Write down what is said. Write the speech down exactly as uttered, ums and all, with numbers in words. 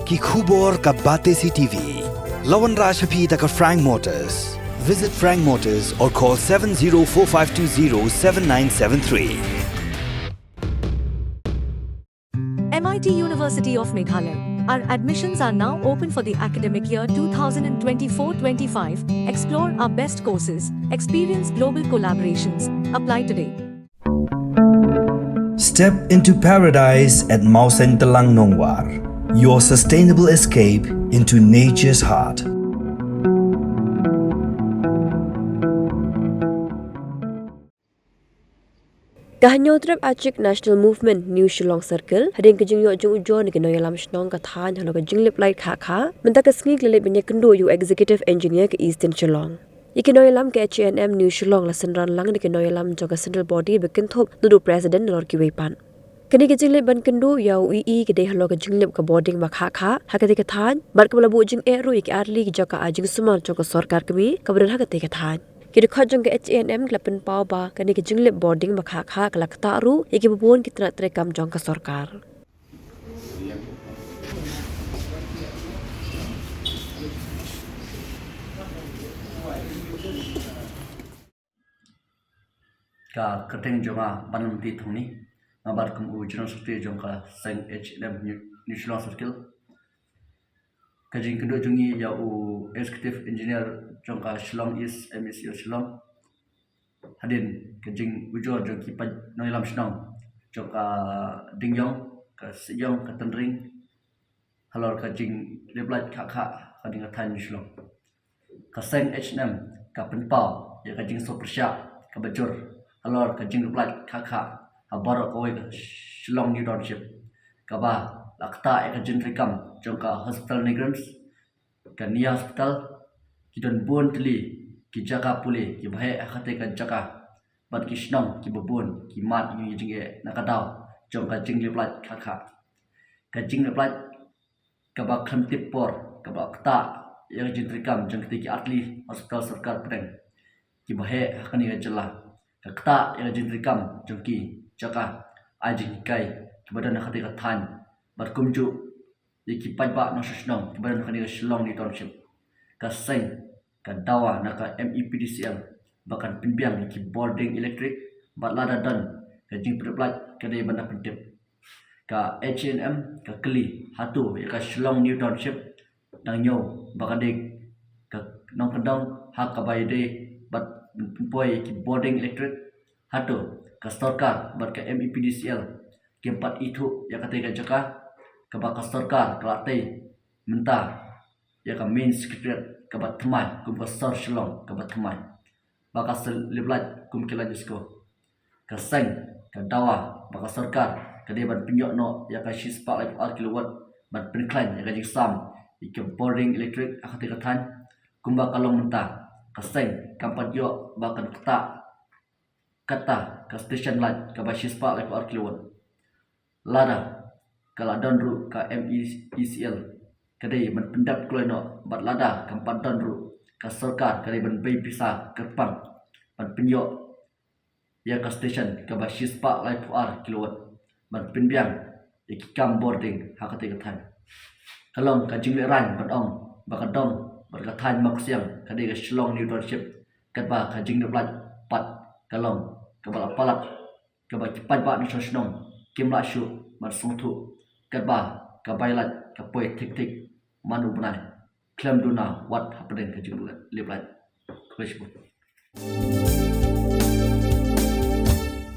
Ki khubor ka Batesi T V. La wanrah sha phi da ka Frank Motors. Visit Frank Motors or call seven zero four five two zero seven nine seven three. M I T University of Meghalaya. Our admissions are now open for the academic year two thousand twenty-four twenty-five. Explore our best courses, experience global collaborations. Apply today. Step into paradise at Mawsyntelang Nongwar, your sustainable escape into nature's heart. Ka Hynñiewtrep Achik National Movement New Shillong Circle, hadien ka jingïoh jingujor na ki nongïalam shnong ka thaiñ halor ka jinglip lait khah khah, mynta ka sngi ki la leit ban ïakynduh ïa u Executive Engineer ka Eastern Shillong. Ïa ki nongïalam ka H A N M New Shillong la synran lang da ki nongïalam jong ka Central Body ba kynthup naduh President nalor kiwei pat. Kane ka jinglip ban kynduh ïa u E E ka dei halor ka jinglip ka bording ba khah khah ha katei ka thaiñ, bad kaba la buh jingeh ruh ïa ki artylli ki jaka ai jingsumar jong ka sorkar kmie kaba don ha katei ka thaiñ. Ki dkhot jong ka H A N M ki la pynpaw ba kane ka jinglip bording ba khah khah ka la ktah ruh ïa kiba bun ki tnat treikam jong ka sorkar. Ka kyrteng jong nga Banlymti Thongni, nga bat kum u General Secretary jong ka seng H A N M New, New Shillong Circle. Ka jingkynduh jong ngi ïa u Executive Engineer jong ka Shillong East M E C L Shillong, hadien ka jingujor jong ki nongïalam shnong jong ka Dingiong, ka Sieiong, ka Tynring, halor ka jinglip lait khah khah hadien ka thaiñ New Shillong. Ka seng H A N M ka pynpaw ïa ka jingsngewpyrshah kaba jur halor ka jinglip lait khah khah ha baroh kawei ka Shillong New Township, kaba la ktah ïa ka jingtreikam jong ka Hospital NEIGRIHMS, ka Nia Hospital, ki don bun tylli ki jaka pule kiba heh ha katei ka jaka, bad ki shnong kiba bun ki mad ïa ka jingeh na ka daw jong ka jinglip lait khah khah. Ka jinglip lait kaba khlem tip por kaba ktah ïa ka jingtreikam jong kitei ki artylli hospital sorkar pdeng kiba heh ha kane ka jylla, ka ktah ïa ka jingtreikam jong ki jaka ai jinghikai kiba don ha katei ka thaiñ, bad kumjuh ïa ki paidbah nongshong shnong kiba don ha kane ka Shillong New Township. Ka seng ka dawa na ka M E P D C L ba kan pynbiang ïa ki bording electric, bad lada don ka jingpynlip lait ka dei ban da pyntip. Ka H A N M ka kylli hato ïa ka Shillong New Township dang ñiew ba ka dei ka nongkyndong ha kaba ïadei bad pynpoi ïa ki bording electric? Hato ka sorkar bad ka M E P D C L kim pat ithuh ïa katei ka jaka kaba ka sorkar ka la tei mynta ïa ka main secretariat kaba thymmai kum ka sor Shillong kaba thymmai, ba ka sa lip lait kum ki lait UNESCO? Ka seng ka dawa ba ka sorkar ka dei ban pynïoh noh ïa ka shispah laiphew ar kilowatt ban pynkhlaiñ ïa ka jingsam ïa ka bording electric ha katei ka thaiñ. Kumba ka long mynta, ka seng kam pat ïoh ba kan ktah kata ka station light kaba shispah laiphew ar kilowatt. Lada ka la don ruh ka M E C L ka dei ban pyndep kloi noh, bad lada kam pat don ruh ka sorkar ka dei ban bei pisa kyrpang ban pynïoh ïa ka station kaba shispah laiphew ar kilowatt ban pynbiang ïa ki kam bording ha katei ka thaiñ. Ka long ka jinglehrain ban ong ba ka dong bad ka thaiñ Mawksiang ka dei ka Shillong New Township, katba ka jinglip lait pat ka long kaba la palat, kaba ki paidbah nongshong shnong kim lah shuh ban sngewthuh, katba ka bai lait ka poi thik thik man u bnai khlem duna wat hapdeng ka jinglip lait. Khublei shibun.